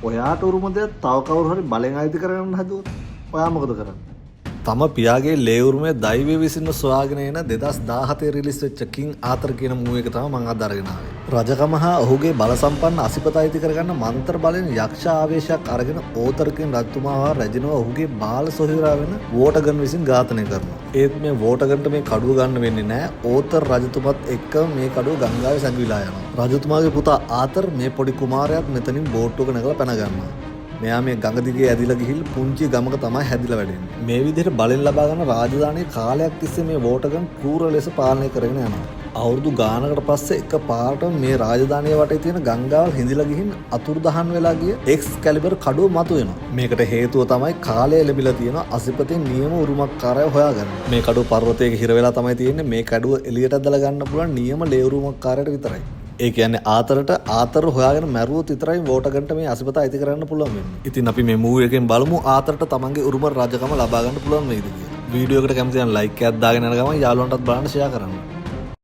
ඔයාට උරුම දෙයක් තව කවුරු හරි බලෙන් අයිති කරගන්න හැදුවොත් ඔයා මොකද කරන්නේ? තම පියාගේ ලේ උරුමය දෛවය විසින්ම සොයාගෙන එන 2017 රිලීස් වෙච්ච කිං ආතර් කියන මූවි එක තමයි මං අද අරගෙන ආවේ. රජකම හා ඔහුගේ බල සම්පන්න අසිපත අයිති කරගන්න මන්ත්‍ර බලෙන් යක්ෂ ආවේශයක් අරගෙන ඕතර් කියන රජතුමා හා රැජිනව ඔහුගේ බාල සොහොයුරා වෙන වෝටගන් විසින් ඝාතනය කරනවා. ඒත් මේ වෝටගන්ට මේ කඩුව ගන්න වෙන්නේ නැහැ. ඕතර් රජතුමත් එක්ක මේ කඩුව ගංගාවේ සැඟවිලා යනවා. රජතුමාගේ පුතා ආතර්, මේ පොඩි කුමාරයාත් මෙතනින් බෝට්ටුවක නැගලා පැන ගන්නවා. මෙයා මේ ගඟ දිගේ ඇදිලා ගිහින් පුංචි ගමක තමයි හැදිලා වැඩෙන්නේ. මේ විදිහට බලෙන් ලබා ගන්න රාජධානිය කාලයක් තිස්සේ මේ වෝටගන් කෲර ලෙස පාලනය කරගෙන යනවා. අවුරුදු ගානකට පස්සේ එක පාරටම මේ රාජධානිය වටේ තියෙන ගංගාවල් හිඳිලා ගිහින් අතුරුදහන් වෙලා ගිය එක්ස් කැලිබර් කඩුව මතුවෙනවා. මේකට හේතුව තමයි කාලය ලැබිලා තියෙන අසිපතේ නියම උරුමකාරයව හොයාගන්න. මේ කඩුව පර්වතයක හිර වෙලා තමයි තියෙන්නේ. මේ කඩුව එළියට ඇදලා ගන්න පුළුවන් නියම ලේ උරුමකාරයට විතරයි. ඒ කියන්නේ ආතරට ආතර හොයාගෙන මැරුවොත් විතරයි වෝටගන්ට මේ අසිපත අයිති කරන්න පුළුවන් වෙන්නේ. ඉතින් අපි මේ මූවි එකෙන් බලමු ආතරට තමන්ගේ උරුම රජකම ලබා ගන්න පුළුවන් වෙයිද කියලා. වීඩියෝ එකට කැමති නම් ලයික් එකක් දාගෙන යන ගමන් යාළුවන්ටත් බලන්න ෂෙයා කරන්න.